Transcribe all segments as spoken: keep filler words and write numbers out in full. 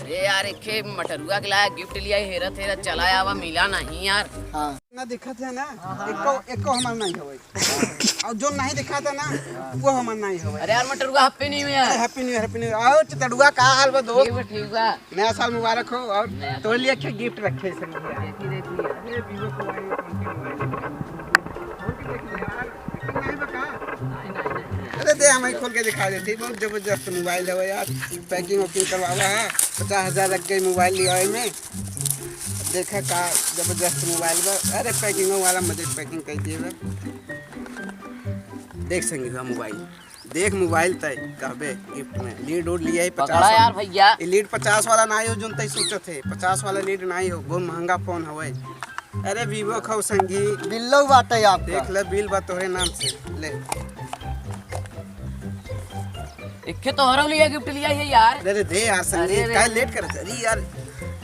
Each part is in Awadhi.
अरे यार, एक ठे मटरुआ के लाया, गिफ्ट लिया, हेरत हेरत चला आवा, मिला नहीं यार। हाँ। ना दिखत है ना, एको, एको हमार नहीं हवे। और जो नहीं दिखाता ना, वो हमार नहीं हवे। अरे यार, मटरुआ, हैप्पी न्यू ईयर। अरे, हैप्पी न्यू ईयर, हैप्पी न्यू ईयर। और चितड़ुआ, का हाल बा दोस्त? ठीक बा, ठीक बा। नया साल मुबारक हो। और नया तोरे लिए एक ठे गिफ्ट रखे हैं, समझिया। देखी, देखी। अरे, Vivo का मोबाइल, कौन सी मोबाइल है? खोल के देख ले यार, नहीं बता। नहीं, नहीं, नहीं। अरे दे, हम ही खोल के दिखा देते हैं। बहुत जबरदस्त मोबाइल है यार, पैकिंग वैकिंग करवावा है, पचास हजार लग गई मोबाइल लियावे में। देखा का जबरदस्त मोबाइल बा। अरे, पैकिंगो वाला मजे पैकिंग कर दिए बा। देख संगी बा मोबाइल, देख मोबाइल तय कहबे गिफ्ट में। लीड उड लिया है पकड़ा पचास यार वाला। भैया। ये लीड पचास वाला ना हो, जोन तय सोचत है, पचास वाला लीड ना हो, बहुत महंगा फोन हवे। अरे Vivo खाओ संगी। बिल्लो बाटे आपका। देख ले, बिल बा तोहरे नाम से, ले। इखे तोहरो लिए गिफ्ट लिया है यार। अरे दे यार संगी, अरे, अरे। काहे लेट करत? अरे यार,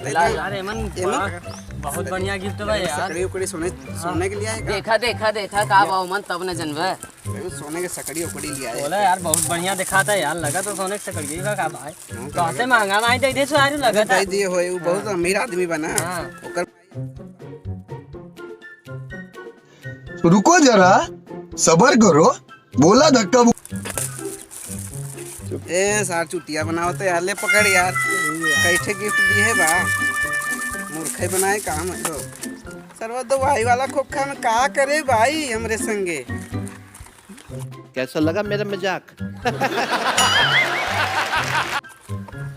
ले ला ले। यार, एमन एमन? बड़ा, बहुत बढ़िया गिफ्ट बा यार। सकड़ी उकड़ी सोने, हाँ। सोने के लिए आएगा। देखा, देखा, देखा, का ले। बा ओमन, तब न जनबे। अरे सोने के सकड़ी उकड़ी लिया है। बोला यार, बहुत बढ़िया दिखाता है यार, लगा तो सोने के सकड़ी का, का भाई? हाँ, तो आते लगा। महंगा नहीं दे दे सारू लगा था। दे दिए होए, वो बहुत हाँ। अमीर आदमी बना। हाँ। ओकर रुको जरा, सबर करो, बोला धक्का मु- ए सार चुतिया बनावत है यार, ले पकड़ यार। कैसे गिफ्ट दिए बा? मूर्खे बनाए काम है तो। सरवा दवाई वाला खोखा में का करे भाई हमरे संगे? कैसा लगा मेरा मजाक?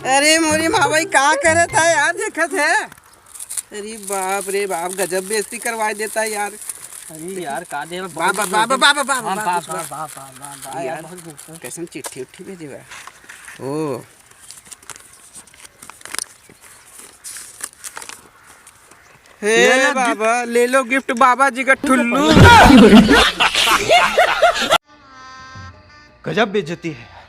अरे मोरी माँ भाई, का करत है यार, देखत है? अरे बाप रे बाप, गजब बेइज्जती करवाए देता है यार। अरे यार, का दे, बाबा, बाबा, बाबा, बाबा, बाबा, बाबा, बाबा, बाबा, बाबा, बाबा, यार, यार, बहुत गुस्सा। कैसन चिट्ठी उट्ठी भेजे बा? ओ। हे ले लो बाबा, ले लो गिफ्ट बाबा जी का ठुल्लू। गजब बेइज्जती है।